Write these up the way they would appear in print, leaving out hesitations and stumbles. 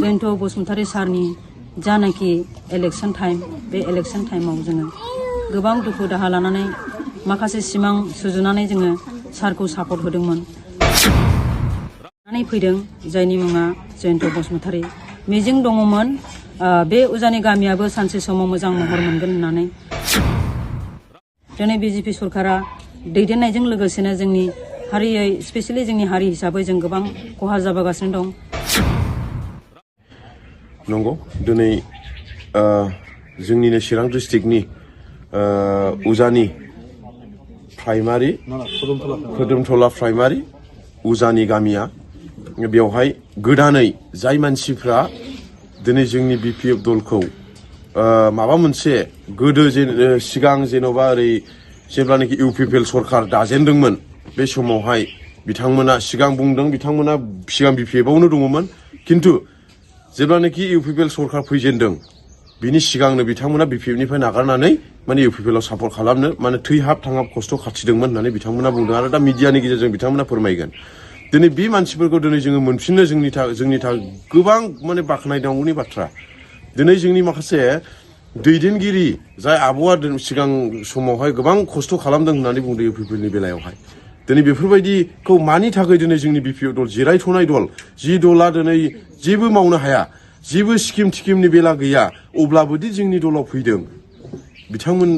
जयन्ता बसुमतारी सारनि जानाखि election time बे इलेक्शन टाइमाव जोङो गोबां दुखु दाहा लानानै माखासे सिमां सुजुनानै जोङो सारखौ सापर्ट होदोंमोन फैदों जायनि मुङा जयन्ता बसुमतारी मिजिं दङमोन बे उजानि गामियाबो सानसे समाव मोजां महर मोनगोन होननानै दिनै बिजेपि सरकारा दैदेननायजों लोगोसेनो जोंनि हारियै स्पेशली जोंनि हारि हिसाबै जों गोबां खहा जाबोगासिनो दं नंगौ दिनै जोंनिनो चिरां डिस्ट्रिक्टनि उजानि प्राइमारि खोदोमथला प्राइमारि उजानि गामिया बेवहाय गोदानै जाय मानसिफ्रा दिनै जोंनि बिपिएफ दलखौ माबा मोनसे गोदो सिगां जेन'बा ओरै जेब्लानाखि इउपिपिएल सरकार दाजेनदोंमोन बे समावहाय बिथांमोना सिगां बुंदों बिथांमोना सिगां बिपिएफआवनो दङमोन किन्तु जेब्लानाखि इउपिपिएल सरकार फैजेनदों बिनि सिगांनो बिथांमोना बिपिएफनिफ्राय नागारनानै माने इउपिपिएलआव सापर्ट खालामनो माने थैहाब थांहाब खस्थ' खाथिदोंमोन होननानै बिथांमोना बुंदों आरो दा मिडियानि गेजेरजों बिथांमोना फोरमायगोन दिनै बे मानसिफोरखौ दिनै जोङो मोनफिननो जोंनि थाखाय गोबां माने बाख्नायनांगौनि बाथ्रा दिनै जोंनि माखासे दैदेनगिरि जाय आब'आ सिगां समावहाय गोबां खस्थ' खालामदों होननानै बुंदों इउपिपिएलनि बेलायावहाय दिनै बेफोरबायदिखौ मानि थाखाय दिनै जोंनि बिपिएफ दल जिरायथ'नाय दल जि दला दिनै जेबो मावनो हाया जेबो स्किम थिकिमनि बेला गैया अब्लाबोदि जोंनि दलाव फैदों बिथांमोन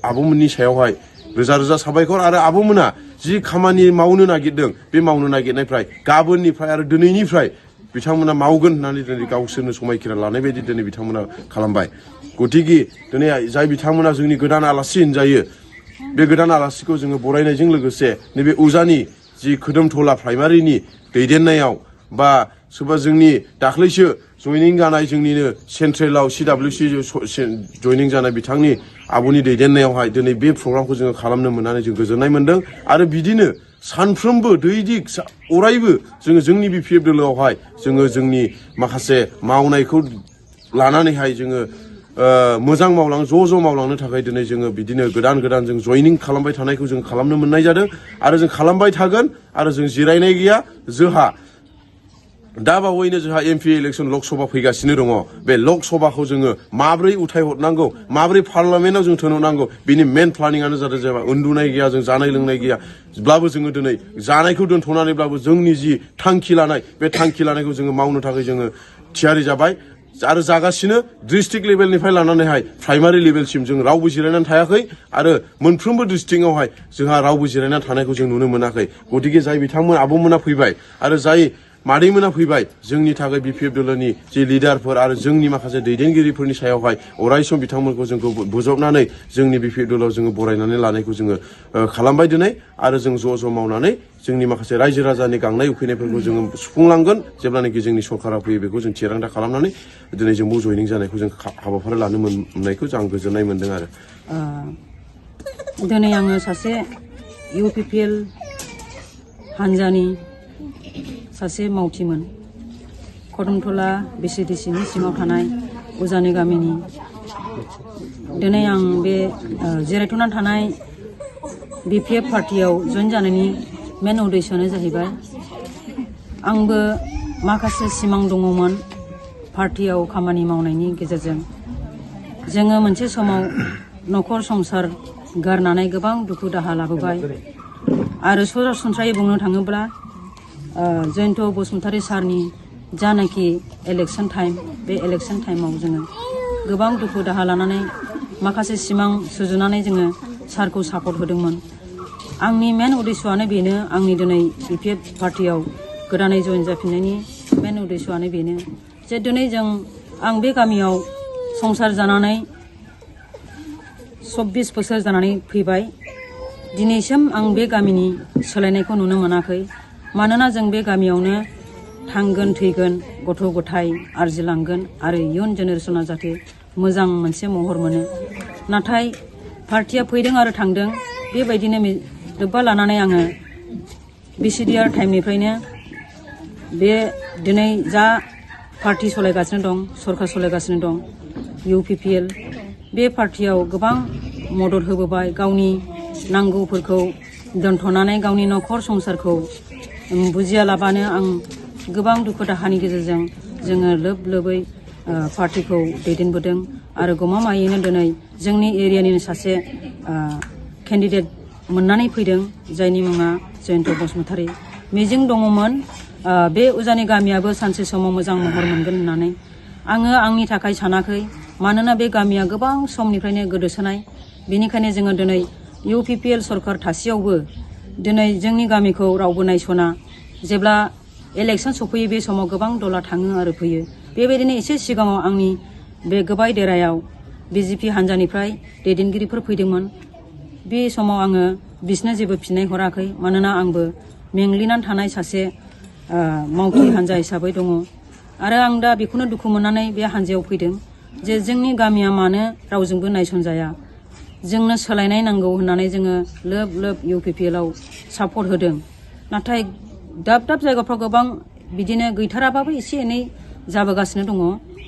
आब'मोननि सायावहाय रोजा रोजा साबायखर आरो आब'मोना जि खामानि मावनो नागिरदों बे मावनो नागिरनायफ्राय गाबोननिफ्राय आरो दिनैनिफ्राय बिथांमोना मावगोन होननानै दिनै गावसोरनो समायखिरा लानाय बायदि दिनै बिथांमोना खालामबाय गतिके दिनै जाय बिथांमोना जोंनि गोदान आलासि होनजायो बे गोदान आलासिखौ जोङो बरायनायजों लोगोसे नैबे उजानि जि खोदोमथला प्राइमारिनि दैदेननायाव बा सोरबा जोंनि दाख्लैसो जयनिं जानाय जोंनिनो सेन्ट्रेलाव CWC जयनिं जानाय बिथांनि आब'नि दैदेननायावहाय दिनै बे प्रग्रामखौ जोङो खालामनो मोननानै जों गोजोननाय मोनदों आरो बिदिनो सानफ्रोमबो दैदिक अरायबो जोङो जोंनि बिपिएफ दोलोआवहाय जोङो जोंनि माखासे मावनायखौ लानानैहाय जोङो मोजां ज' मावलांनो थाखाय दिनै जोङो बिदिनो गोदान जों जयनिं खालामबाय थानायखौ जों खालामनो मोननाय जादों आरो जों खालामबाय थागोन आरो जों जिरायनाय गैया जोंहा दा बावैनो जोंहा एमपि इलेक्सन लकसभा फैगासिनो दङ बे लकसभाखौ जोङो माब्रै उथायहरनांगौ माब्रै पार्लामेन्टआव जों थिनहरनांगौ बिनि मेन प्लानिंआनो जादों जेनेबा उन्दुनाय गैया जों जानाय लोंनाय गैयाब्लाबो जोङो दिनै जानायखौ दोनथ'नानैब्लाबो जोंनि जि थांखि लानाय बे थांखि लानायखौ जोङो मावनो थाखाय जोङो थियारि जाबाय आरो जागासिनो डिस्ट्रिक्ट लेभेलनिफ्राय लानानैहाय प्राइमारि लेभेलसिम जों रावबो जिरायनानै थायाखै आरो मोनफ्रोमबो डिस्ट्रिक्टआवहाय जोंहा रावबो जिरायनानै थानायखौ जों नुनो मोनाखै गतिके जाय बिथांमोन आब'मोना फैबाय आरो जाय मादैमोना फैबाय जोंनि थाखाय बिपिएफ दलनि जे लिडारफोर आरो जोंनि माखासे दैदेनगिरिफोरनि सायावहाय अरायसम बिथांमोनखौ जोंखौ बोजबनानै जोंनि बिपिएफ दलाव जोङो बरायनानै लानायखौ जोङो खालामबाय दिनै आरो जों ज' मावनानै जोंनि माखासे रायजो राजानि गांनाय उखैनायफोरखौ जोङो सुफुंलांगोन जेब्लानाखि जोंनि सरकारा फैयो बेखौ जों थिरांथा खालामनानै दिनै जोंबो जयनिं जानायखौ जों हाबाफारि लानो मोननायखौ आं गोजोननाय मोनदों आरो दिनै आङो सासे इउपिपिएल हानजानि सासे मावथिमोन खोदोमथला बिसिडिसिनि सिङाव थानाय उजानि गामिनि दिनै आं बे जिरायथ'नानै थानाय बिपिएफ पार्टियाव जइन जानायनि मेन उद्देश्यआनो जाहैबाय आंबो माखासे सिमां दङमोन पार्टियाव खामानि मावनायनि गेजेरजों जोङो मोनसे समाव न'खर संसार गारनानै गोबां दुखु दाहा लाबोबाय आरो सरासनस्रायै बुंनो थाङोब्ला जयन्ता बसुमतारी सारनि जानाखि इलेक्शन टाइम बे इलेक्शन टाइमाव जोङो गोबां दुखु दाहा लानानै माखासे सिमां सुजुनानै जोङो सारखौ सापर्ट होदोंमोन आंनि मेन उद्देश्यआनो बेनो आंनि दिनै बिपिएफ पार्टियाव गोदानै जइन जाफिननायनि मेन उद्देश्यआनो बेनो जे दिनै आं बे गामियाव संसार जानानै 24 बोसोर जानानै फैबाय दिनैसिम आं बे गामिनि सोलायनायखौ नुनो मोनाखै मानोना जों बे गामियावनो थांगोन थैगोन गथ' गथाय आरजिलांगोन आरो इयुन जेनेरेशना जाहाथे मोजां मोनसे महर मोनो नाथाय पार्टिया फैदों आरो थांदों बेबायदिनो लोब्बा लानानै आङो बिसिडिआर टाइमनिफ्रायनो बे दिनै जा पार्टी सलायगासिनो दं सरकार सलायगासिनो दं इउपिपिएल बे पार्टियाव गोबां मदद होबोबाय गावनि नांगौफोरखौ दोनथ'नानै गावनि नखर संसारखौ बुजियालाबानो आं गोबां दुखु दाहानि गेजेरजों जोङो लोब लोबै पार्टिखौ दैदेनबोदों आरो गमामायैनो दिनै जोंनि एरियानिनो सासे केन्डिडेट मोननानै फैदों जायनि मुङा जयन्त बसुमतारी। मिजिं दङमोन बे उजानि गामियाबो सानसे समाव मोजां महर मोनगोन होननानै। आङो आंनि थाखाय सानाखै, मानोना बे गामिया गोबां समनिफ्रायनो गोदोसोनाय। बेनिखायनो जोङो दिनै UPPL सरकार थासेयावबो दिनै जोंनि गामिखौ रावबो नायसना। जेब्ला इलेक्सन सफैयो बे समाव गोबां दला थाङो आरो फैयो। बेबायदिनो एसे सिगाङाव आंनि बे गोबाय देरायाव BJP हान्जानिफ्राय दैदेनगिरिफोर फैदोंमोन। बे समाव आङो बिसोरनो जेबो फिननाय हराखै, मानोना आंबो मेंग्लिनानै थानाय सासे मावथि हान्जा हिसाबै दङ। आरो आं दा बेखौनो दुखु मोननानै बे हान्जायाव फैदों जे जोंनि गामिया मानो रावजोंबो नायसनजाया। जोंनो सोलायनाय नांगौ होननानै जोङो लोब लोब UPPL आव सापर्ट होदों। नाथाय दाब दाब जायगाफ्राव गोबां बिदिनो गैथाराबाबो एसे एनै जाबोगासिनो दङ।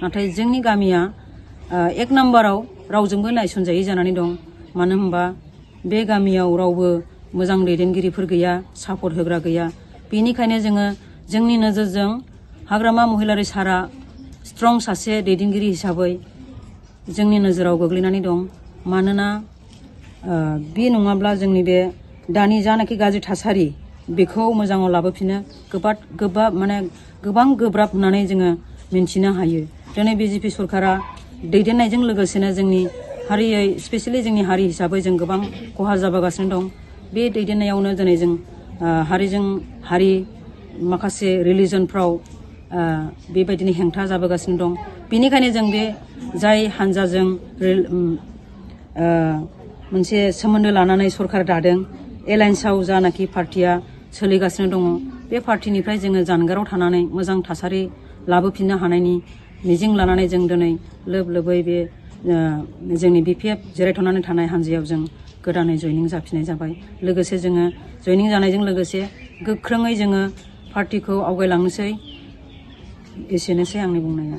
नाथाय जोंनि गामिया 1 नाम्बाराव रावजोंबो नायसनजायै जानानै दं। मानो होनबा बे गामियाव रावबो मोजां दैदेनगिरिफोर गैया, सापर्ट होग्रा गैया। बेनिखायनो जोङो जोंनि नोजोरजों हाग्रामा महिलारि सारा स्ट्रं सासे दैदेनगिरि हिसाबै जोंनि नोजोराव गोग्लैनानै दं। मानोना बे नङाब्ला जोंनि बे दानि जानाखि गाज्रि थासारि बेखौ मोजाङाव लाबोफिनो गोबां गोब्राब होननानै जोङो मिन्थिनो हायो। दिनै BJP सरकारा दैदेननायजों लोगोसेनो जोंनि हारियै स्पेसियेलि जोंनि हारि हिसाबै जों गोबां खहा जाबोगासिनो दं। बे दैदेननायावनो दिनै जों हारिजों हारि माखासे रिलिजनफ्राव बेबायदिनो हेंथा जाबोगासिनो दं। बेनिखायनो जों बे जाय हान्जाजों मोनसे सोमोन्दो लानानै सरकार दादों, एलायन्सआव जानाखि पार्टिया सोलिगासिनो दङ, बे पार्टिनिफ्राय जोङो जानगाराव थानानै मोजां थासारि लाबोफिननो हानायनि मिजिं लानानै जों दिनै लोब लोबै बे जोंनि BPF जिरायथ'नानै थानाय हान्जायाव जों गोदानै जयनिं जाफिननाय जाबाय। लोगोसे जोङो जयनिं जानायजों लोगोसे गोख्रोङै जोङो पार्टिखौ आवगायलांनोसै। एसेनोसै आंनि बुंनाया।